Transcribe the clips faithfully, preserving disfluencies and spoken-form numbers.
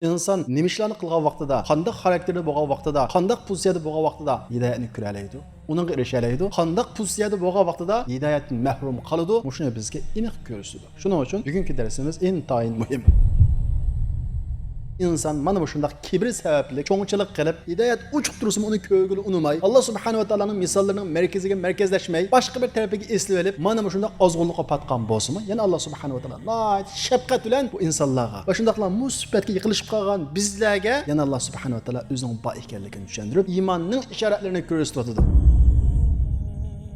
ئىنسان نېمە ئىشلارنى قىلغان ۋاقتىدا، قانداق خاراكتېردا بولغان ۋاقتىدا، قانداق پوزىتسىيەدە بولغان ۋاقتىدا ھىدايەتنى كۆرەلەيدۇ، ئۇنىڭغا ئېرىشەلەيدۇ. قانداق پوزىتسىيەدە بولغان ۋاقتىدا ھىدايەتتىن مەھرۇم قالىدۇ، مۇشۇنى بىزگە ئېنىق كۆرسىتىدۇ. شۇنىڭ ئۈچۈن بۈگۈنكى دەرسىمىز ئىنتايىن مۇھىم. ئىنسان مانا مۇشۇنداق كىبىر سەۋەبلىك چوڭچىلىق قىلىپ، ھىدايەت ئوچۇق تۇرسىمۇ ئۇنى كۆرگىلى ئۇنىماي، ئاللا سۇبھانەھۇ ۋە تائالانىڭ مىساللىرىنىڭ مەركىزىگە مەركەزلەشمەي، باشقا بىر تەرىپىگە ئېسىلىۋېلىپ، مانا مۇشۇنداق ئازغۇنلۇققا پاتقان بولسىمۇ، يەنە ئاللا سۇبھانەھۇ ۋە تائالا ناھايىتى شەپقەت بىلەن بۇ ئىنسانلارغا ۋە شۇنداقلا مۇ سۈپەتكە يىقىلىشىپ قالغان بىزلەرگە يەنە ئاللا سۇبھانەھۇ ۋە تائالا ئۆزىنىڭ بار ئىكەنلىكىنى چۈشەندۈرۈپ، ئىماننىڭ ئىشارەتلىرىنى كۆرسىتىۋاتىدۇ.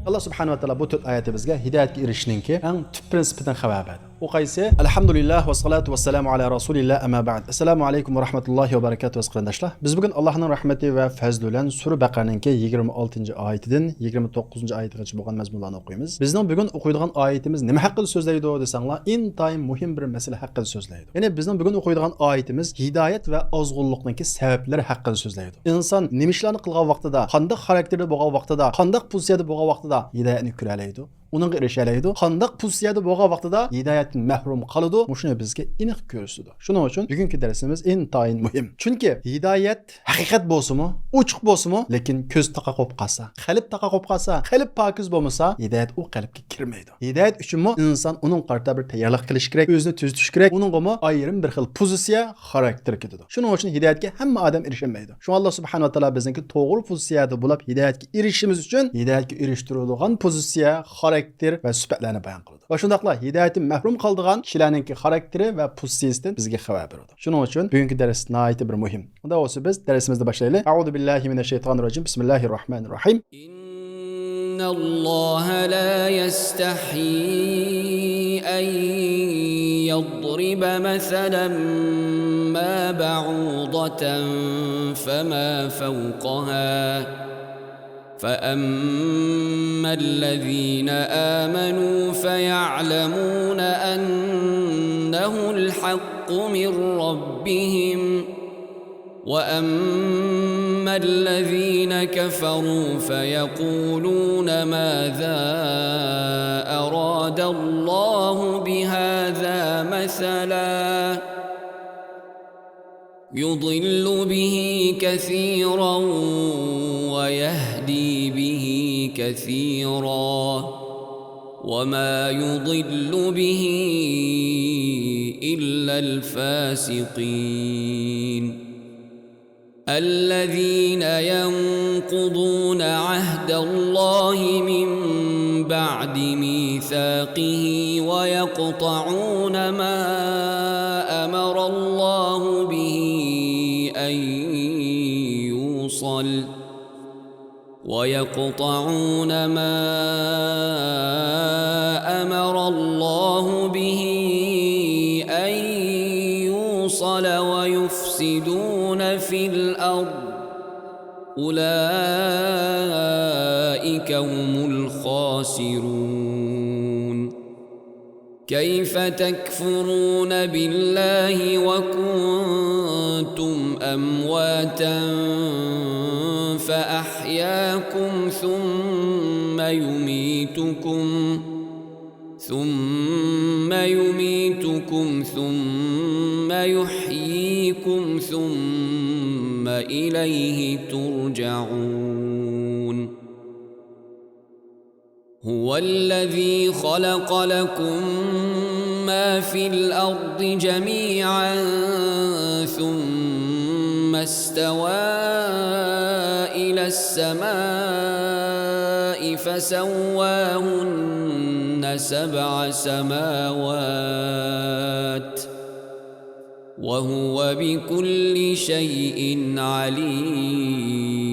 ئاللا سۇبھانەھۇ ۋە تائالا بۇ تۆت ئايەتتە بىزگە ھىدايەتكە ئېرىشىشنىڭكى ئەڭ تۈپ پىرىنسىپىدىن خەۋەر بەردى. ئۇ قايسى؟ ئەلھەمدۇلىللاھ ۋەسسالاتۇ ۋەسسالامۇ ئالا رەسۇلىللاھ، ئەمما بەئد. ئەسسالامۇ ئەلەيكۇم ۋە رەھمەتۇللاھى ۋە بەرەكاتۇھ، ئەزىز قېرىنداشلار. بىز بۈگۈن ئاللاھنىڭ رەھمىتى ۋە پەزلى بىلەن سۈرە بەقەرىنىڭكى يىگىرمە ئالتىنچى ئايىتىدىن يىگىرمە توققۇزىنچى ئايىتىغىچە بولغان مەزمۇنلارنى ئوقۇيمىز. بىزنىڭ بۈگۈن ئوقۇيدىغان ئايىتىمىز نېمە ھەققىدە سۆزلەيدۇ دېسەڭلار، ئىنتايىن مۇھىم بىر مەسىلە ھەققىدە سۆزلەيدۇ. يەنى بىزنىڭ بۈگۈن ئوقۇيدىغان ئايىتىمىز ھىدايەت ۋە ئازغۇنلۇقنىڭكى سەۋەبلىرى ھەققىدە سۆزلەيدۇ. ئىنسان نېمە ئىشلارنى قىلغان ۋاقتىدا، قانداق خاراكتېردا بولغان ۋاقتىدا، قانداق پوزىتسىيەدە بولغان ۋاقتىدا ھىدايەتنى كۆرەلەيدۇ، ئۇنىڭغا ئېرىشەلەيدۇ. قانداق پوزىتسىيەدە بولغان ۋاقتىدا ھىدايەتتىن مەھرۇم قالىدۇ، مۇشۇنى بىزگە ئېنىق كۆرسىتىدۇ. شۇنىڭ ئۈچۈن بۈگۈنكى دەرسىمىز ئىنتايىن مۇھىم. چۈنكى ھىدايەت ھەقىقەت بولسىمۇ، ئوچۇق بولسىمۇ، لېكىن كۆز تاقا قوپ قالسا، قەلب تاقا قوپ قالسا، قەلب پاكىز بولمىسا، ھىدايەت ئۇ قەلبكە كىرمەيدۇ. ھىدايەت ئۈچۈنمۇ ئىنسان ئۇنىڭ قارىتا بىر تەييارلىق قىلىشى كېرەك، ئۆزىنى تۈزىتىشى كېرەك، ئۇنىڭغىمۇ ئايرىم بىر خىل پوزىتسىيە، خاراكتېر كېتىدۇ. شۇنىڭ ئۈچۈن ھىدايەتكە ھەممە ئادەم ئېرىشەلمەيدۇ. شۇڭا ئاللا سۇبھانەھۇ ۋە تائالا بىزنىڭكى توغرا پوزىتسىيەدە بولۇپ، ھىدايەتكە ئېرىشىشىمىز ئۈچۈن ھىدايەتكە ئېرىشتۈرىدىغان پوزىتسىيە، خاراكتېر ۋە سۈپەتلەرنى بايان قىلىدۇ. ۋە شۇنداقلا ھىدايەتتىن مەھرۇم قالىدىغان كىشىلەرنىڭكى خاراكتېرى ۋە پوزىتسىيىسىدىن بىزگە خەۋەر بېرىدۇ. شۇنىڭ ئۈچۈن بۈگۈنكى دەرس ناھايىتى بىر مۇھىم. ئۇنداق بولسا بىز دەرسىمىزنى باشلايلى. أعوذ بالله من الشيطان الرجيم. بسم الله الرحمن الرحيم. إن الله لا يستحيي أن يضرب مثلا ما بعوضة فما فوقها، فأما الذين آمنوا فيعلمون أنه الحق من ربهم، وأما الذين كفروا فيقولون ماذا أراد الله بهذا مثلا، يضل به كثيرا ويهدي به كثيرا، وما يضل به إلا الفاسقين. الذين ينقضون عهد الله من بعد ميثاقه ويقطعون ما أمر الله به أن يوصل، ويقطعون ما أمر الله به أن يوصل ويفسدون في الأرض، أولئك هم الخاسرون. كيف تكفرون بالله وكنتم أمواتا فأحياكم ثم يميتكم، ثم يميتكم ثم يحييكم ثم إليه ترجعون. هو الذي خلق لكم ما في الأرض جميعا ثم استوى إلى السماء فسواهن سبع سماوات وهو بكل شيء عليم.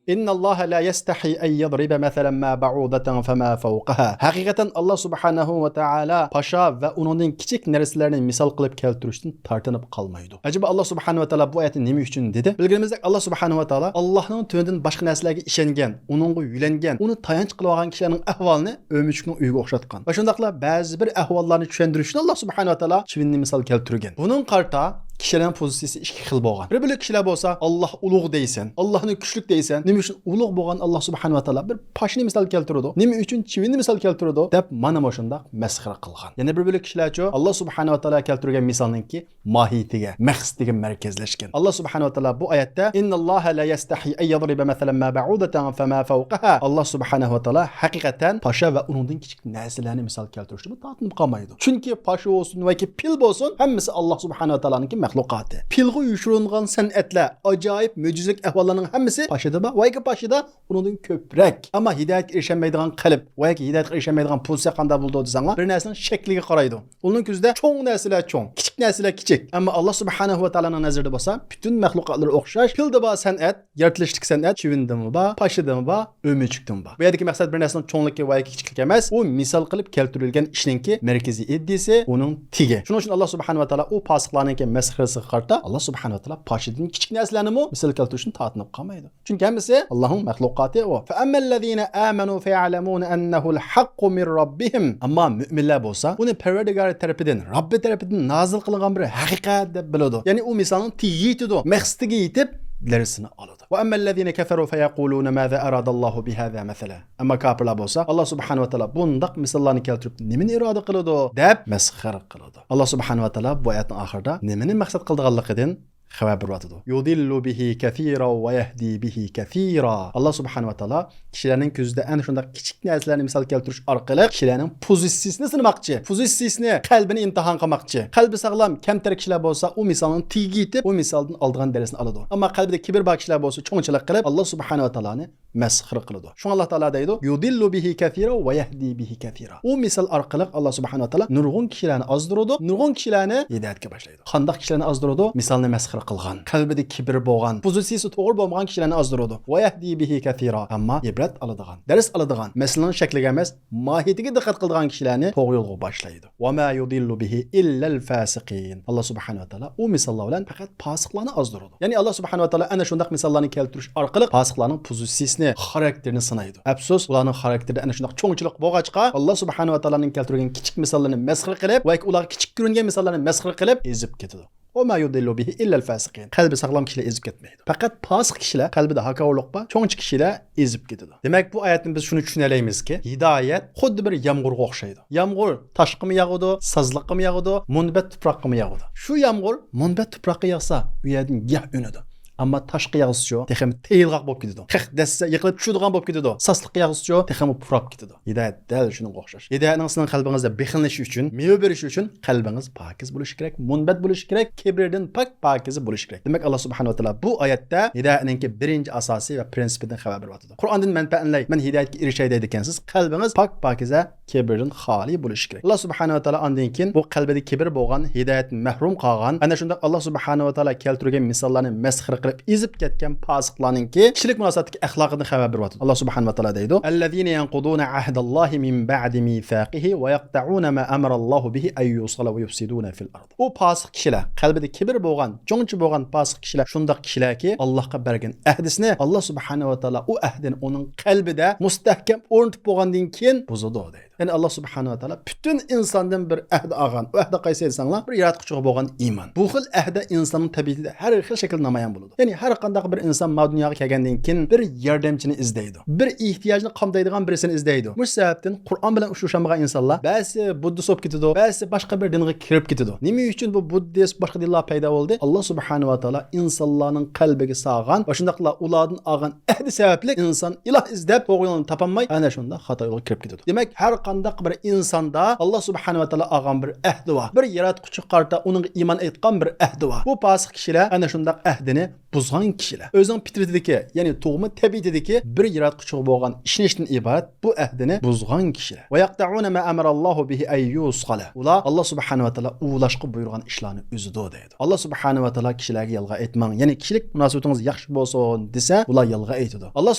إن الله لا يستحي أن يضرب مثلا ما بعوضة فما فوقها. ھەقىقەتەن، ئاللا سۇبھانەھۇ ۋە تائالا پاشا ۋە ئۇنىڭدىن كىچىك نەرسىلەرنى مىسال قىلىپ كەلتۈرۈشتىن تارتىنىپ قالمايدۇ. ئەجەبا، ئاللا سۇبھانەھۇ ۋە تائالا بۇ ئايەتنى نېمە ئۈچۈن دېدى؟ بىلگىنىمىزدەك، ئاللا سۇبھانەھۇ ۋە تائالا ئاللانىڭ تۆۋىنىدىن باشقا نەرسىلەرگە ئىشەنگەن، ئۇنىڭغا يۆلەنگەن، ئۇنى تايانچ قىلىۋالغان كىشىلەرنىڭ ئەھۋالىنى ئۆمۈچۈكنىڭ ئۆيىگە ئوخشاتقان. ۋە شۇنداقلا بەزى بىر ئەھۋاللارنى چۈشەندۈرۈش ئۈچۈن ئاللا سۇبھانەھۇ ۋە تائالا چىۋىننى مىسال كەلتۈرگەن. بۇنىڭغا قارىتا كىشىلەرنىڭ پوزىتسىيىسى ئىككى خىل بولغان. بىر بۆلەك كىشىلەر بولسا، «ئاللاھ ئۇلۇغ» دەيسەن، «ئاللاھنى كۈچلۈك» دەيسەن، «نېمە ئۈچۈن ئۇلۇغ بولغان ئاللاھ سۇبھانەھۇ ۋە تائالا بىر پاشىنى مىسال كەلتۈرىدۇ؟ نېمە ئۈچۈن چىۋىننى مىسال كەلتۈرىدۇ؟» دەپ، مانا مۇشۇنداق مەسخىرە قىلغان. يەنە بىر بۆلەك كىشىلەرچۇ، ئاللاھ سۇبھانەھۇ ۋە تائالا كەلتۈرگەن مىسالنىڭكى ماھىيىتىگە، مەقسىتىگە مەركەزلەشكەن. ئاللاھ سۇبھانەھۇ ۋە تائالا بۇ ئايەتتە، «إن الله لا يستحي أن يضرب مثلا ما بعوضة فما فوقها.» ئاللاھ سۇبھانەھۇ ۋە تائالا ھەقىقەتەن پاشا ۋە ئۇنىڭدىن كىچىك نەرسىلەرنى مىسال كەلتۈرۈشتىمۇ تارتىنىپ قالمايدۇ. چۈنكى پاشا بولسۇن ياكى پىل بولسۇن، ھەممىسى ئاللاھ سۇبھانەھۇ ۋە تائالانىڭكى مەخلۇقاتى. پىلغا يوشۇرۇنغان سەنئەتلەر، ئاجايىپ مۆجىزىلىك ئەھۋاللارنىڭ ھەممىسى پاشىدا بار ۋە ياكى پاشىدا ئۇنىڭدىن كۆپرەك. ئەمما ھىدايەتكە ئېرىشەلمەيدىغان قەلب ۋە ياكى ھىدايەتكە ئېرىشەلمەيدىغان پوزىتسىيە قانداق بولىدۇ دېسەڭلار، بىر نەرسىنىڭ شەكلىگە قارايدۇ. ئۇنىڭ كۆزىدە چوڭ نەرسىلەر چوڭ، كىچىك نەرسىلەر كىچىك. ئەمما ئاللاھ سۇبھانەھۇ ۋە تائالانىڭ نەزىرىدە بولسا، پۈتۈن مەخلۇقاتلار ئوخشاش. پىلدا بار سەنئەت، يارىتىلىشتىكى سەنئەت، چىۋىندىمۇ بار، پاشىدىمۇ بار، ئۆمۈچۈكتىمۇ بار. بۇ يەردىكى مەقسەت بىر نەرسىنىڭ چوڭلۇقى ۋە ياكى كىچىكلىكى ئەمەس، ئۇ مىسال قىلىپ كەلتۈرۈلگەن ئىشنىڭكى مەركىزىي ئىدىيىسى، ئۇنىڭ تېگى. شۇنىڭ ئۈچۈن ئاللاھ سۇبھانەھۇ ۋە تائالا ئۇ پاسىقلارنىڭكى مەسخىرىسىگە قارىتا، ئاللاھ سۇبھانەھۇ ۋە تائالا پاشىدىن كىچىك نەرسىلەرنىمۇ مىسال كەلتۈرۈشتىن تارتىنىپ قالمايدۇ. چۈنكى ھەممىسى ئاللاھنىڭ مەخلۇقاتى ئۇ. فأما الذين آمنوا فيعلمون أنه الحق من ربهم. ئەمما مۆمىنلەر بولسا ئۇنى پەرۋەردىگارى تەرىپىدىن، رەببى تەرىپىدىن نازىل قىلىنغان بىر ھەقىقەت دەپ بىلىدۇ. يەنى ئۇ مىسالنىڭ تېگىگە يېتىدۇ، مەقسىتىگە يېتىپ، دەرسىنى ئالىدۇ. وأما الذين كفروا فيقولون ماذا أراد الله بهذا مثلا. ئەمما كاپىرلار بولسا، ئاللاھ سۇبھانەھۇ ۋە تائالا بۇنداق مىساللارنى كەلتۈرۈپ نېمىنى ئىرادە قىلىدۇ دەپ مەسخىرە قىلىدۇ. ئاللاھ سۇبھانەھۇ ۋە تائالا بۇ ئايەتنىڭ ئاخىرىدا نېمىنى مەقسەت قىلىدىغانلىقىدىن خەۋەر بېرىۋاتىدۇ. يضل به كثيرا ويهدي به كثيرا. ئاللاھ سۇبھانەھۇ ۋە تائالا كىشىلەرنىڭ كۆزىدە ئەنە شۇنداق كىچىك نەرسىلەرنى مىسال كەلتۈرۈش ئارقىلىق كىشىلەرنىڭ پوزىتسىيىسىنى سىنىماقچى، پوزىتسىيىسىنى، قەلبىنى ئىمتىھان قىلماقچى. قەلبى ساغلام، كەمتەر كىشىلەر بولسا ئۇ مىسالنىڭ تېگىگە يېتىپ، ئۇ مىسالدىن ئالىدىغان دەرسنى ئالىدۇ. ئەمما قەلبىدە كىبىر بار كىشىلەر بولسا چوڭچىلىق قىلىپ، ئاللاھ سۇبھانەھۇ ۋە تائالانى مەسخىرە قىلىدۇ. شۇڭا ئاللاھ تائالا دەيدۇ، يضل به كثيرا ويهدي به كثيرا. ئۇ مىسال ئارقىلىق ئاللاھ سۇبھانەھۇ ۋە تائالا نۇرغۇن كىشىلەرنى ئازدۇرىدۇ، نۇرغۇن كىشىلەرنى ھىدايەتكە باشلايدۇ. قانداق كىشىلەرنى ئازدۇرىدۇ؟ مىسالنى مەسخىرە قىلغان، قەلبىدە كىبىر بولغان، پوزىتسىيىسى توغرا بولمىغان كىشىلەرنى ئازدۇرىدۇ. ويهدي به كثيرا. ئەمما ئىبرەت ئالىدىغان، دەرس ئالىدىغان، مەسىلىنىڭ شەكلىگە ئەمەس، ماھىيىتىگە دىققەت قىلىدىغان كىشىلەرنى توغرا يولغا باشلايدۇ. وما يضل به إلا الفاسقين. ئاللاھ سۇبھانەھۇ ۋە تائالا ئۇ مىساللار بىلەن پەقەت پاسىقلارنى ئازدۇرىدۇ. يەنى ئاللاھ سۇبھانەھۇ ۋە تائالا ئەنە شۇنداق مىساللارنى كەلتۈرۈش ئارقىلىق پاسىقلارنىڭ پوزىتسىيىسىنى، خاراكتېرىنى سىنايدۇ. ئەپسۇس، ئۇلارنىڭ خاراكتېرىدە ئەنە شۇنداق چوڭچىلىق بولغاچقا، ئاللاھ سۇبھانەھۇ ۋە تائالانىڭ كەلتۈرگەن كىچىك مىساللىرىنى مەسخىرە قىلىپ ۋە ئۇلارغا كىچىك كۆرۈنگەن مىساللارنى مەسخىرە قىلىپ ئېزىپ كېتىدۇ. وما يضل به إلا الفاسقين. قەلبى ساغلام كىشىلەر ئېزىپ كەتمەيدۇ. پەقەت پاسىق كىشىلەر، قەلبىدە ھاكاۋۇرلۇق بار، چوڭچە كىشىلەر ئېزىپ كېتىدۇ. دېمەك، بۇ ئايەتتىن بىز شۇنى چۈشىنەلەيمىزكى، ھىدايەت خۇددى بىر يامغۇرغا ئوخشايدۇ. يامغۇر تاشقىمۇ ياغىدۇ، سازلىققىمۇ ياغىدۇ، مۇنبەت تۇپراققىمۇ ياغىدۇ. شۇ يامغۇر مۇنبەت تۇپراققا ياغسا، ئۇ يەردىن گىياھ ئۆنىدۇ. ئەمما تاشقا ياغسىچۇ، تېخىمۇ تېيىلغاق بولۇپ كېتىدۇ. قىق دەسسە يىقىلىپ چۈشىدىغان بولۇپ كېتىدۇ. ساسلىققا ياغسىچۇ، تېخىمۇ پۇراپ كېتىدۇ. ھىدايەت دەل شۇنىڭغا ئوخشاش. ھىدايەتنىڭ سىزنىڭ قەلبىڭىزدە بېقىنىشى ئۈچۈن، مېۋە بېرىشى ئۈچۈن قەلبىڭىز پاكىز بولۇشى كېرەك، مۇنبەت بولۇشى كېرەك، كىبىردىن پاك پاكىزە بولۇشى كېرەك. دېمەك، ئاللاھ سۇبھانەھۇ ۋە تائالا بۇ ئايەتتە ھىدايەتنىڭكى بىرىنچى ئاساسى ۋە پرىنسىپىدىن خەۋەر بېرىۋاتىدۇ. قۇرئاندىن مەنپەئەتلەنەي، مەن ھىدايەتكە ئېرىشەي دەيدىكەنسىز، قەلبىڭىز پاك پاكىزە، كىبىردىن خالىي بولۇشى كېرەك. ئاللاھ سۇبھانەھۇ ۋە تائالا ئاندىن كېيىن بۇ قەلبىدە كىبىر بولغان، ھىدايەتتىن مەھرۇم قالغان، ئەنە شۇنداق ئاللاھ سۇبھانەھۇ ۋە تائالا كەلتۈرگەن مىساللارنى مەسخىرە قىلىپ ئېزىپ كەتكەن پاسىقلارنىڭكى كىشىلىك مۇناسىۋەتتىكى ئەخلاقىدىن خەۋەر بېرىۋاتىدۇ. ئاللاھ سۇبھانەھۇ ۋە تائالا دەيدۇ، الذين ينقضون عهد الله من بعد ميثاقه ويقطعون ما أمر الله به أن يوصل ويفسدون في الأرض. ئۇ پاسىق كىشىلەر، قەلبىدە كىبىر بولغان، چوڭچە بولغان پاسىق كىشىلەر شۇنداق كىشىلەركى، ئاللاھقا بەرگەن ئەھدىسىنى ئاللاھ سۇبھانەھۇ ۋە تائالا ئۇ ئەھدىنى ئۇنىڭ قەلبىدە مۇستەھكەم ئورنىتىپ بولغاندىن كېيىن بۇزىدۇ دەيدۇ. يەنى ئاللاھ سۇبھانەھۇ ۋە تائالا پۈتۈن ئىنساندىن بىر ئەھدە ئالغان. ئۇ ئەھدە قايسى دېسەڭلار، بىر ياراتقۇچىغا بولغان ئىمان. بۇ خىل ئەھدە ئىنساننىڭ تەبىئىتىدە ھەر خىل شەكىلدە نامايان بولىدۇ. يەنى ھەر قانداق بىر ئىنسان ما دۇنياغا كەلگەندىن كېيىن بىر ياردەمچىنى ئىزدەيدۇ. بىر ئېھتىياجنى قامدايدىغان بىرسىنى ئىزدەيدۇ. مۇشۇ سەۋەبتىن قۇرئان بىلەن ئۇچرىشالمىغان ئىنسانلار بەزىسى بۇددىست بولۇپ كېتىدۇ، بەزىسى باشقا بىر دىنغا كىرىپ كېتىدۇ. نېمە ئۈچۈن بۇ بۇددىست، باشقا دىنلار پەيدا بولدى؟ ئاللاھ سۇبھانەھۇ ۋە تائالا ئىنسانلارنىڭ قەلبىگە سالغان ۋە شۇنداقلا ئۇلاردىن ئالغان ئەھدى سەۋەبلىك ئىنسان ئىلاھ ئىزدەپ توغرا يولنى تاپالماي، ئەنە شۇنداق خاتا يولغا كىرىپ كېتىدۇ. دېمەك، ھەر قانداق بىر ئىنساندا ئاللاھ سۇبھانەھۇ ۋە تائالا ئالغان بىر ئەھدى بار. بىر ياراتقۇچىغا قارىتا ئۇنىڭغا ئىمان ئېيتقان بىر ئەھدى بار. بۇ پاسىق كىشىلەر ئەنە شۇنداق ئەھدىنى بۇزغان كىشىلەر. ئۆزىنىڭ پىترىتىدىكى، يەنى تۇغما تەبىئىتىدىكى بىر ياراتقۇچىغا بولغان ئىشىنىشتىن ئىبارەت بۇ ئەھدىنى بۇزغان كىشىلەر. ويقطعون ما أمر الله به أن يوصل. ئۇلار ئاللاھ سۇبھانەھۇ ۋە تائالا ئۇلاشقا بۇيرۇغان ئىشلارنى ئۈزىدۇ دەيدۇ. ئاللاھ سۇبھانەھۇ ۋە تائالا كىشىلەرگە يالغان ئېيتماڭ، يەنى كىشىلىك مۇناسىۋىتىڭىز ياخشى بولسۇن دېسە، ئۇلار يالغان ئېيتىدۇ. ئاللاھ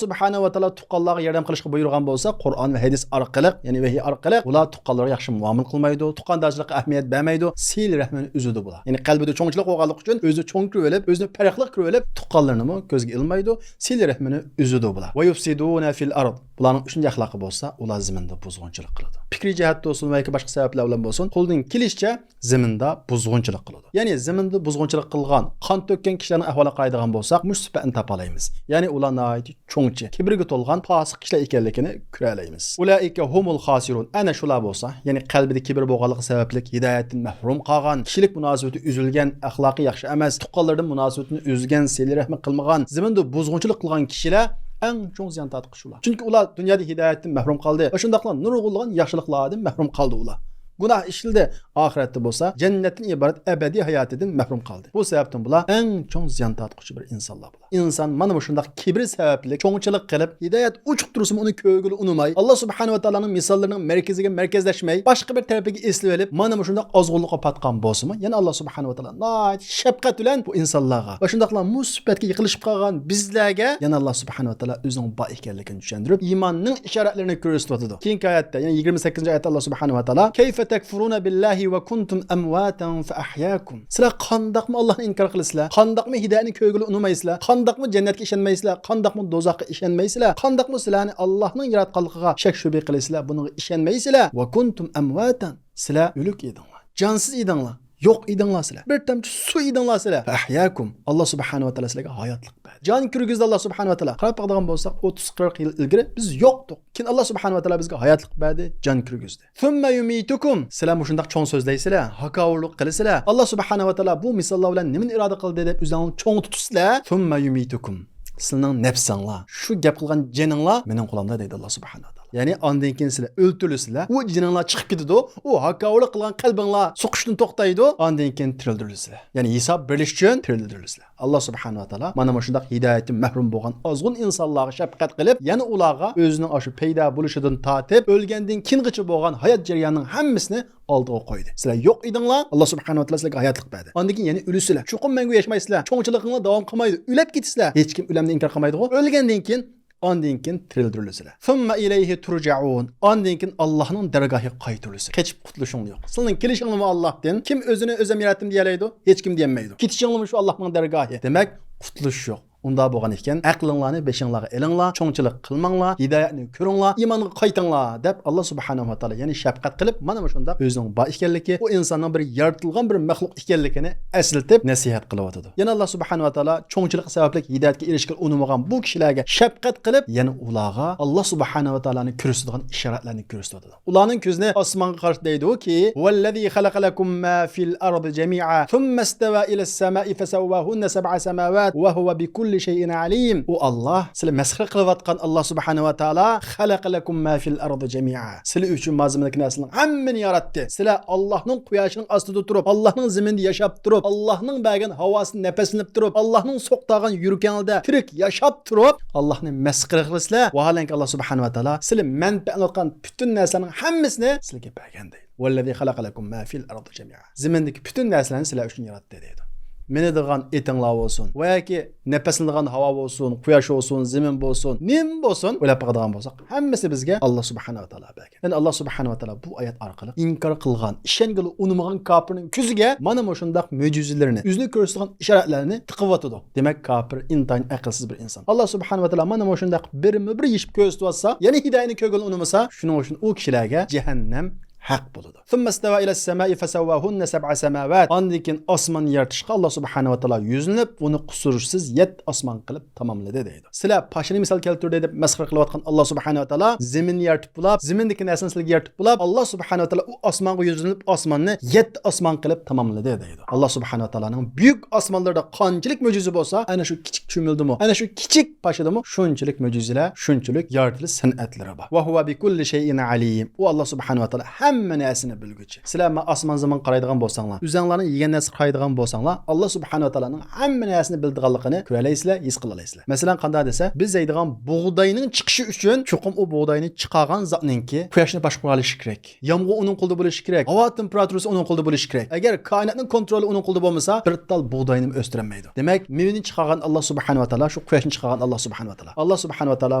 سۇبھانەھۇ ۋە تائالا تۇغقانلارغا ياردەم قىلىشقا بۇيرۇغان بولسا، قۇرئان ۋە ھەدىس ئارقىلىق، يەنى ۋەھىي ئارقىلىق ئۇلار تۇغقانلارغا ياخشى مۇئامىلە قىلمايدۇ، تۇغقاندارچىلىققا ئەھمىيەت بەرمەيدۇ، سىلە رەھمىنى ئۈزىدۇ بۇلار. يەنى قەلبىدە چوڭچىلىق بولغانلىقى ئۈچۈن ئۆزىنى چوڭ كۆرۈۋېلىپ، ئۆزىنى پەرقلىق كۆرۈۋېلىپ، تۇغقانلىرىنىمۇ كۆزگە ئىلمايدۇ، سىلە رەھمىنى ئۈزىدۇ بۇلار. ۋە يۇفسىدۇنە فىل ئارض. بۇلارنىڭ ئۈچىنچى ئەخلاقى بولسا، ئۇلار زېمىندا بۇزغۇنچىلىق قىلىدۇ. پىكرىي جەھەتتە بولسۇن ۋە ياكى باشقا سەۋەبلەر بىلەن بولسۇن، قولىدىن كېلىشىچە زېمىندا بۇزغۇنچىلىق قىلىدۇ. يەنى زېمىندا بۇزغۇنچىلىق قىلغان، قان تۆككەن كىشىلەرنىڭ ئەھۋالىغا قارايدىغان بولساق، مۇشۇ سۈپەتنى تاپالايمىز. يەنى ئۇلار ناھايىتى چوڭچى، كىبىرگە تولغان پاسىق كىشىلەر ئىكەنلىكىنى كۆرەلەيمىز. ئۇلائىكە ھۇمۇل خاسىرۇن. ئەنە شۇلار بولسا، يەنى قەلبىدە كىبىر بولغانلىقى سەۋەبلىك ھىدايەتتىن مەھرۇم قالغان، كىشىلىك مۇناسىۋىتى ئۈزۈلگەن، ئەخلاقى ياخشى ئەمەس، تۇغقانلىرىدىن مۇناسىۋىتىنى ئۈزگەن، سىلە رەھمى قىلمىغان، زېمىندا بۇزغۇنچىلىق قىلغان كىشىلەر ئەڭ چوڭ زىيان تارتقۇچى ئۇلار. چۈنكى ئۇلار دۇنيادا ھىدايەتتىن مەھرۇم قالدى ۋە شۇنداقلا نۇرغۇنلىغان ياخشىلىقلاردىن مەھرۇم قالدى ئۇلار. گۇناھ ئىشلىدى، ئاخىرەتتە بولسا جەننەتتىن ئىبارەت ئەبەدىي ھاياتىدىن مەھرۇم قالدى. بۇ سەۋەبتىن بۇلار ئەڭ چوڭ زىيان تارتقۇچى بىر ئىنسانلار بۇلار. ئىنسان مانا مۇشۇنداق كىبىر سەۋەبلىك چوڭچىلىق قىلىپ، ھىدايەت ئوچۇق تۇرسىمۇ ئۇنى كۆرگىلى ئۇنىماي، ئاللا سۇبھانەھۇ ۋە تائالانىڭ مىساللىرىنىڭ مەركىزىگە مەركەزلەشمەي، باشقا بىر تەرىپىگە ئېسىلىۋېلىپ، مانا مۇشۇنداق ئازغۇنلۇققا پاتقان بولسىمۇ، يەنە ئاللا سۇبھانەھۇ ۋە تائالا ناھايىتى شەپقەت بىلەن بۇ ئىنسانلارغا ۋە شۇنداقلا مۇشۇ سۈپەتكە يېقىنلىشىپ قالغان بىزلەرگە يەنە ئاللا سۇبھانەھۇ ۋە تائالا ئۆزىنىڭ بار ئىكەنلىكىنى چۈشەندۈرۈپ، ئىماننىڭ ئىشارەتلىرىنى كۆرسىتىۋاتىدۇ. كېيىنكى ئايەتتە، يەنى يىگىرمە سەككىزىنچى ئايەتتە ئاللا سۇبھانەھۇ ۋە تائالا، كەيفە تەكفۇرۇنە بىللاھى ۋە كۇنتۇم ئەمۋاتەن فەئەھياكۇم. سىلەر قانداقمۇ ئاللانى ئىنكار قىلىسىلەر؟ قانداقمۇ ھىدايەتنى كۆرگىلى ئۇنىمايسىلەر؟ قانداقمۇ جەننەتكە ئىشەنمەيسىلەر؟ قانداقمۇ دوزاخقا ئىشەنمەيسىلەر؟ قانداقمۇ سىلەرنى ئاللانىڭ ياراتقانلىقىغا شەك شۈبھە قىلىسىلەر، بۇنىڭغا ئىشەنمەيسىلەر؟ ۋە كۇنتۇم ئەمۋاتەن. سىلەر ئۆلۈك ئىدىڭلار. جانسىز ئىدىڭلار. يوق ئىدىڭلار سىلەر. بىر تامچە سۇ ئىدىڭلار سىلەر. فەئەھياكۇم. ئاللا سۇبھانەھۇ ۋە تائالا سىلەرگە ھاياتلىق بەردى. جان كىرگۈزدى ئاللا سۇبھانەھۇ ۋە تائالا. قاراپ باقىدىغان بولساق، ئوتتۇز قىرىق يىل ئىلگىرى بىز يوقتۇق. كېيىن ئاللا سۇبھانەھۇ ۋە تائالا بىزگە ھاياتلىق بەردى، جان كىرگۈزدى. ثم يميتكم. سىلەر مۇشۇنداق چوڭ سۆزلەيسىلەر، ھاكاۋۇرلۇق قىلىسىلەر. ئاللا سۇبھانەھۇ ۋە تائالا بۇ مىساللار بىلەن نېمىنى ئىرادە قىلدى دەپ ئۆزۈڭلارنى چوڭ تۇتىسىلەر. ثم يميتكم. سىلىنىڭ نەپسىڭلار، شۇ گەپ قىلغان جېنىڭلار مېنىڭ قولۇمدا دەيدۇ ئاللا سۇبھانەھۇ ۋە تائالا. يەنى ئاندىن كېيىن سىلەر ئۆلتۈرۈلىسىلەر. ئۇ جېنىڭلار چىقىپ كېتىدۇ. ئۇ ھاكاۋۇرلۇق قىلغان قەلبىڭلار سوقۇشتىن توختايدۇ. ئاندىن كېيىن تىرىلدۈرۈلىسىلەر. يەنى ھېساب بېرىلىش ئۈچۈن تىرىلدۈرۈلىسىلەر. ئاللا سۇبھانەھۇ ۋە تائالا مانا مۇشۇنداق ھىدايەتتىن مەھرۇم بولغان ئازغۇن ئىنسانلارغا شەپقەت قىلىپ، يەنە ئۇلارغا ئۆزىنىڭ ئاشۇ پەيدا بولۇشىدىن تارتىپ ئۆلگەندىن كېيىنغىچە بولغان ھايات جەريانىنىڭ ھەممىسىنى ئالدىغا قويدى. سىلەر يوق ئىدىڭلار، ئاللا سۇبھانەھۇ ۋە تائالا سىلەرگە ھاياتلىق بەردى. ئاندىن كېيىن يەنە ئۆلىسىلەر. چوقۇم مەڭگۈ ياشىمايسىلەر. چوڭچىلىقىڭلار داۋام قىلمايدۇ. ئۆلۈپ كېتىسىلەر. ھېچكىم ئۆلۈمنى ئىنكار قىلمايدىغۇ. ئۆلگەندىن كېيىن ئاندىن كېيىن تىرىلدۈرۈلىسىلەر. ثم إليه ترجعون. ئاندىن كېيىن ئاللاھنىڭ دەرگاھىغا قايتۇرۇلىسىلەر. قېچىپ قۇتۇلۇشۇڭلار يوق. سىلىنىڭ كېلىشىڭلارمۇ ئاللاھتىن. كىم ئۆزىنى ئۆزۈم ياراتتىم دېيەلەيدۇ؟ ھېچكىم دېيەلمەيدۇ. كېتىشىڭلارمۇ شۇ ئاللاھنىڭ دەرگاھى. دېمەك، قۇتۇلۇش يوق. ئۇنداق بولغان ئىكەن، ئەقلىڭلارنى بېشىڭلارغا ئېلىڭلار، چوڭچىلىق قىلماڭلار، ھىدايەتنى كۆرۈڭلار، ئىمانغا قايتىڭلار، دەپ ئاللا سۇبھانەھۇ ۋە تائالا يەنە شەپقەت قىلىپ، مانا مۇشۇنداق ئۆزىنىڭ بار ئىكەنلىكى، ئۇ ئىنساننىڭ بىر يارىتىلغان بىر مەخلۇق ئىكەنلىكىنى ئەسلىتىپ نەسىھەت قىلىۋاتىدۇ. يەنە ئاللا سۇبھانەھۇ ۋە تائالا چوڭچىلىق سەۋەبلىك ھىدايەتكە ئېرىشكىلى ئۇنىمىغان بۇ كىشىلەرگە شەپقەت قىلىپ، يەنە ئۇلارغا ئاللا سۇبھانەھۇ ۋە تائالانى كۆرسىتىدىغان ئىشارەتلەرنى كۆرسىتىۋاتىدۇ. ئۇلارنىڭ كۆزىنى ئاسمانغا قارىتىپ دەيدۇكى، هو الذي خلق لكم ما في الأرض جميعا ثم استوى إلى السماء فسواهن سبع سماوات وهو بكل شيء عليم. ئۇ ئاللا، سىلەر مەسخىرە قىلىۋاتقان ئاللا سۇبھانەھۇ ۋە تائالا، خەلەقە لەكۇم ما فىل ئەرزى جەمىئا. سىلەر ئۈچۈن ما زېمىندىكى نەرسىلەرنىڭ ھەممىنى ياراتتى. سىلەر ئاللانىڭ قۇياشىنىڭ ئاستىدا تۇرۇپ، ئاللانىڭ زېمىندا ياشاپ تۇرۇپ، ئاللانىڭ بەرگەن ھاۋاسىنى نەپەسلىنىپ تۇرۇپ، ئاللانىڭ سوقتارغان يۈرىكىڭلاردا تىرىك ياشاپ تۇرۇپ، ئاللانى مەسخىرە قىلىسىلەر. ۋاھالەنكى، ئاللا سۇبھانەھۇ ۋە تائالا سىلەر مەنپەئەتلىنىۋاتقان پۈتۈن نەرسىلەرنىڭ ھەممىسىنى سىلەرگە بەرگەن دەيدۇ. ۋەللەزى خەلەقە لەكۇم ما فىل ئەرزى جەمىئا. زېمىندىكى پۈتۈن نەرسىلەرنى سىلەر ئۈچۈن ياراتتى دەيدۇ. مىنىدىغان ئېتىڭلار بولسۇن ۋە ياكى نەپەسلىنىدىغان ھاۋا بولسۇن، قۇياش بولسۇن، زېمىن بولسۇن، نېمە بولسۇن، ئويلاپ باقىدىغان بولساق، ھەممىسى بىزگە ئاللا سۇبھانەھۇ ۋە تائالا بەرگەن. يەنى ئاللا سۇبھانەھۇ ۋە تائالا بۇ ئايەت ئارقىلىق ئىنكار قىلغان، ئىشەنگىلى ئۇنىمىغان كاپىرنىڭ كۆزىگە مانا مۇشۇنداق مۆجىزىلىرىنى، ئۆزىنى كۆرسىتىدىغان ئىشارەتلەرنى تىقىۋاتىدۇ. دېمەك، كاپىر ئىنتايىن ئەقىلسىز بىر ئىنسان. ئاللا سۇبھانەھۇ ۋە تائالا مانا مۇشۇنداق بىرمۇ بىر يېشىپ كۆرسىتىۋاتسا، يەنە ھىدايەتنى كۆرگىلى ئۇنىمىسا، شۇنىڭ ئۈچۈن ئۇ كىشىلەرگە جەھەننەم ھەق بولىدۇ. ثم استوى إلى السماء فسواهن سبع سماوات. ئاندىن كېيىن ئاسماننى يارىتىشقا ئاللا سۇبھانەھۇ ۋە تائالا يۈزلىنىپ، ئۇنى قۇسۇرسىز يەتتە ئاسمان قىلىپ تاماملىدى دەيدۇ. سىلەر پاشىنى مىسال كەلتۈردى دەپ مەسخىرە قىلىۋاتقان ئاللا سۇبھانەھۇ ۋە تائالا زېمىننى يارىتىپ بولاپ، زېمىندىكى نەرسىنى سىلەرگە يارىتىپ بولاپ، ئاللا سۇبھانەھۇ ۋە تائالا ئۇ ئاسمانغا يۈزلىنىپ، ئاسماننى يەتتە ئاسمان قىلىپ تاماملىدى دەيدۇ. ئاللا سۇبھانەھۇ ۋە تائالانىڭ بۈيۈك ئاسمانلىرىدا قانچىلىك مۆجىزە بولسا، ئەنە شۇ كىچىك چۈمۈلدىمۇ، ئەنە شۇ كىچىك پاشىدىمۇ شۇنچىلىك مۆجىزىلەر، شۇنچىلىك يارىتىلىش سەنئەتلىرى بار. وهو بكل شيء عليم. ئۇ ئاللا سۇبھانەھۇ ۋە تائالا ھەممە نەرسىنى بىلگۈچى. سىلەر ما ئاسمان زېمىنغا قارايدىغان بولساڭلار، ئۆزەڭلارنىڭ يېگەن نەرسىگە قارايدىغان بولساڭلار، ئاللا سۇبھانەھۇ ۋە تائالانىڭ ھەممە نەرسىنى بىلىدىغانلىقىنى كۆرەلەيسىلەر، ھېس قىلالايسىلەر. مەسىلەن، قانداق دېسە، بىز يەيدىغان بۇغداينىڭ چىقىشى ئۈچۈن چوقۇم ئۇ بۇغداينى چىقارغان زاتنىڭكى قۇياشنى باشقۇرالىشى كېرەك. يامغۇر ئۇنىڭ قولىدا بولۇشى كېرەك. ھاۋا تېمپېراتۇرىسى ئۇنىڭ قولىدا بولۇشى كېرەك. ئەگەر كائىناتنىڭ كونترولى ئۇنىڭ قولىدا بولمىسا، بىر تال بۇغداينىمۇ ئۆستۈرەلمەيدۇ. دېمەك، مېۋىنى چىقارغان ئاللا سۇبھانەھۇ ۋە تائالا، شۇ قۇياشنى چىقارغان ئاللا سۇبھانەھۇ ۋە تائالا. ئاللا سۇبھانەھۇ ۋە تائالا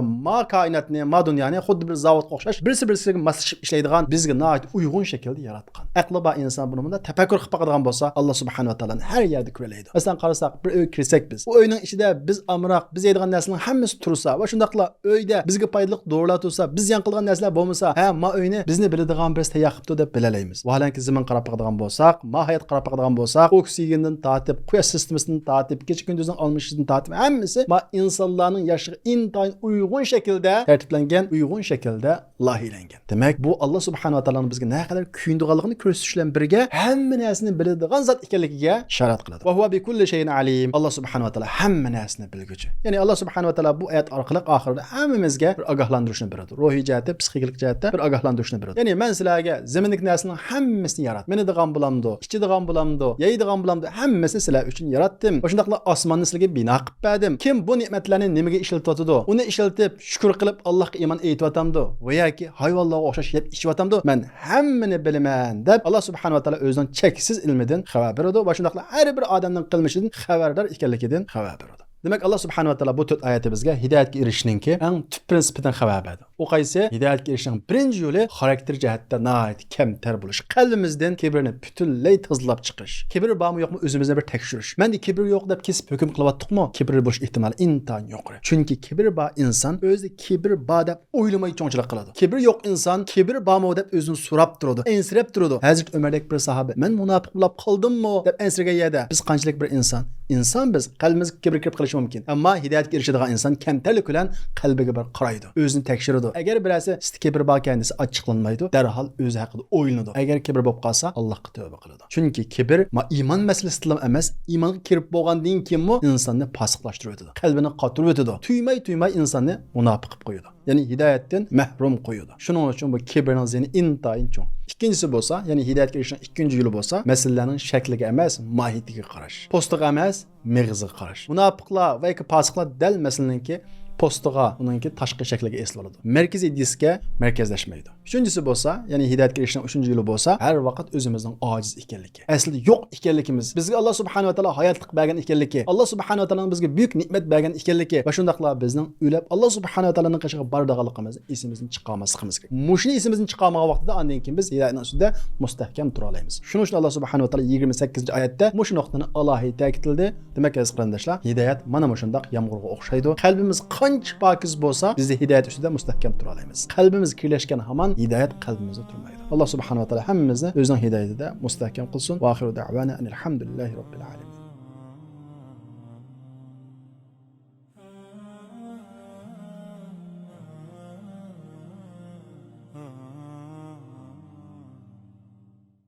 ما كائىناتنى، ما دۇنيانى خۇددى بىر زاۋۇتقا ئوخشاش بىرسى بىرسىگە ماسلىشىپ ئىشلەيدىغان، بىزگە ناھايىتى ئۇيغۇن شەكىلدە ياراتقان. ئەقلى بار ئىنسان بۇنى مۇنداق تەپەككۇر قىلىپ باقىدىغان بولسا، ئاللا سۇبھانەھۇ ۋە تائالانى ھەر يەردە كۆرەلەيدۇ. مەسىلەن، قارىساق، بىر ئۆيگە كىرسەك بىز، ئۇ ئۆينىڭ ئىچىدە بىز ئامراق، بىز يەيدىغان نەرسىنىڭ ھەممىسى تۇرسا ۋە شۇنداقلا ئۆيدە بىزگە پايدىلىق دورىلار تۇرسا، بىز زىيان قىلىدىغان نەرسىلەر بولمىسا، ھە، ما ئۆينى بىزنى بىلىدىغان بىرسى تەييار قىپتۇ دەپ بىلەلەيمىز. ۋاھالەنكى زېمىنغا قاراپ باقىدىغان بولساق، ماھىيەتكە قاراپ باقىدىغان بولساق، ئوكسىگېندىن تارتىپ، قۇياش سىستېمىسىدىن تارتىپ، كېچە كۈندۈزنىڭ ئالمىشىشىدىن تارتىپ، ھەممىسى ما ئىنسانلارنىڭ ياشىشىغا ئىنتايىن ئۇيغۇن شەكىلدە تەرتىپلەنگەن، ئۇيغۇن شەكىلدە لايىھەلەنگەن. دېمەك، بۇ ئاللا سۇبھانەھۇ ۋە تائالانىڭ بىزگە نەقەدەر كۆيۈنىدىغانلىقىنى كۆرسىتىش بىلەن بىرگە، ھەممە نەرسىنى بىلىدىغان زات ئىكەنلىكىگە ئىشارەت قىلىدۇ. ۋە ھۇۋە بىكۇللى شەيئىن ئەلىم. ئاللا سۇبھانەھۇ ۋە تائالا ھەممە نەرسىنى بىلگۈچى. يەنى ئاللا سۇبھانەھۇ ۋە تائالا بۇ ئايەت ئارقىلىق ئاخىرىدا ھەممىمىزگە بىر ئاگاھلاندۇرۇشنى بېرىدۇ. روھىي جەھەتتە، پسىخىكىلىق جەھەتتە بىر ئاگاھلاندۇرۇشنى بېرىدۇ. يەنى مەن سىلەرگە زېمىندىكى نەرسىنىڭ ھەممىسىنى ياراتتىم. مىنىدىغان بولامدۇ، ئىچىدىغان بولامدۇ، يەيدىغان بولامدۇ، ھەممىسىنى سىلەر ئۈچۈن ياراتتىم. ۋە شۇنداقلا ئاسماننى سىلەرگە بىنا قىلىپ بەردىم. كىم بۇ نېمەتلەرنى نېمىگە ئىشلىتىۋاتىدۇ؟ ئۇنى ئىشلىتىپ، شۈكۈر قىلىپ، ئاللاھقا ئىمان ئېيتىۋاتامدۇ؟ ۋە ياكى ھايۋانلارغا ئوخشاش يەپ ئىچىۋاتامدۇ؟ مەن ھەممىنى بىلىمەن، دەپ ئاللا سۇبھانەھۇ ۋە تائالا ئۆزىنىڭ چەكسىز ئىلمىدىن خەۋەر بېرىدۇ ۋە شۇنداقلا ھەر بىر ئادەمنىڭ قىلمىشىدىن خەۋەردار ئىكەنلىكىدىن خەۋەر بېرىدۇ. دېمەك، ئاللا سۇبھانەھۇ ۋە تائالا بۇ تۆت ئايەتتە بىزگە ھىدايەتكە ئېرىشىشنىڭكى ئەڭ تۈپ پىرىنسىپىدىن خەۋەر بەردى. ئۇ قايسى؟ ھىدايەتكە ئېرىشىشنىڭ بىرىنچى يولى خاراكتېر جەھەتتە ناھايىتى كەمتەر بولۇش. قەلبىمىزدىن كىبىرنى پۈتۈنلەي تازىلاپ چىقىرىش. كىبىر بارمۇ يوقمۇ، ئۆزىمىزنى بىر تەكشۈرۈش. مەندە كىبىر يوق دەپ كېسىپ ھۆكۈم قىلىۋاتتۇقمۇ؟ كىبىر بولۇش ئېھتىمالى ئىنتايىن يۇقىرى. چۈنكى كىبىر بار ئىنسان ئۆزى كىبىر بار دەپ ئويلىماي چوڭچىلىق قىلىدۇ. كىبىر يوق ئىنسان كىبىر بارمۇ دەپ ئۆزىنى سوراپ تۇرىدۇ، ئەنسىرەپ تۇرىدۇ. ھەزرىتى ئۆمەردەك بىر ساھابە، مەن مۇناپىق بولاپ قالدىممۇ دەپ ئەنسىرىگەن يەردە، بىز قانچىلىك بىر ئىنسان؟ ئىنسان بىز، قەلبىمىزگە كىبىر كىرىپ قېلىشى مۇمكىن. ئەمما ھىدايەتكە ئېرىشىدىغان ئىنسان كەمتەرلىك بىلەن قەلبىگە بىر قارايدۇ، ئۆزىنى تەكشۈرىدۇ. ئەگەر بىرەرسى سىزدە كىبىر باركەن دېسە، ئاچچىقلانمايدۇ، دەرھال ئۆزى ھەققىدە ئويلىنىدۇ. ئەگەر كىبىر بولۇپ قالسا، ئاللاھقا تەۋبە قىلىدۇ. چۈنكى كىبىر ما ئىمان مەسىلىسىدىلا ئەمەس، ئىمانغا كىرىپ بولغاندىن كېيىنمۇ ئىنساننى پاسىقلاشتۇرۇۋېتىدۇ، قەلبىنى قاتۇرۇۋېتىدۇ، تۈيمەي تۈيمەي ئىنساننى مۇناپىق قىلىپ قويىدۇ. يەنى ھىدايەتتىن مەھرۇم قويىدۇ. شۇنىڭ ئۈچۈن بۇ كىبىرنىڭ زىيىنى ئىنتايىن چوڭ. ئىككىنچىسى بولسا، يەنى ھىدايەتكە ئېرىشىشنىڭ ئىككىنچى يولى بولسا، مەسىلىلەرنىڭ شەكلىگە ئەمەس، ماھىيىتىگە قاراش. پوستىغا ئەمەس، مېغىزىغا قاراش. مۇناپىقلار ۋە ياكى پاسىقلار دەل مەسىلىنىڭكى پوستىغا، ئۇنىڭكى تاشقى شەكلىگە ئېسىلىۋالىدۇ. مەركىزىي دىسكە مەركەزلەشمەيدۇ. ئۈچىنچىسى بولسا، يەنى ھىدايەتكە ئېرىشىشنىڭ ئۈچىنچى يولى بولسا، ھەر ۋاقىت ئۆزىمىزنىڭ ئاجىز ئىكەنلىكى، ئەسلىدە يوق ئىكەنلىكىمىز، بىزگە ئاللا سۇبھانەھۇ ۋە تائالا ھاياتلىق بەرگەن ئىكەنلىكى، ئاللا سۇبھانەھۇ ۋە تائالانىڭ بىزگە بۈيۈك نېمەت بەرگەن ئىكەنلىكى ۋە شۇنداقلا بىزنىڭ ئۆلۈپ ئاللا سۇبھانەھۇ ۋە تائالانىڭ قېشىغا بارىدىغانلىقىمىزنى ئېسىمىزدىن چىقارماسلىقىمىز كېرەك. مۇشۇنى ئېسىمىزدىن چىقارمىغان ۋاقتىدا، ئاندىن كېيىن بىز ھىدايەتنىڭ ئۈستىدە مۇستەھكەم تۇرالايمىز. شۇنىڭ ئۈچۈن ئاللا سۇبھانەھۇ ۋە تائالا يىگىرمە سەككىزىنچى ئايەتتە مۇشۇ نۇقتىنى ئالاھىدە تەكىتلىدى. دېمەك، ئەزىز قېرىنداشلار، ھىدايەت مانا مۇشۇنداق يامغۇرغا ئوخشايدۇ. قەلبىمىز قانچە پاكىز بولسا، بىز ھىدايەت ئۈستىدە مۇستەھكەم تۇرالايمىز. قەلبىمىز كىرلەشكەن ھامان ھىدايەت قەلبىمىزدە تۇرمايدۇ. ئاللا سۇبھانەھۇ ۋە تائالا ھەممىمىزنى ئۆزىنىڭ ھىدايىتىدە مۇستەھكەم قىلسۇن. ۋە ئاخىرۇ دەئۋانا ئەنىل ھەمدۇلىللاھى رەببىل ئالەمىن.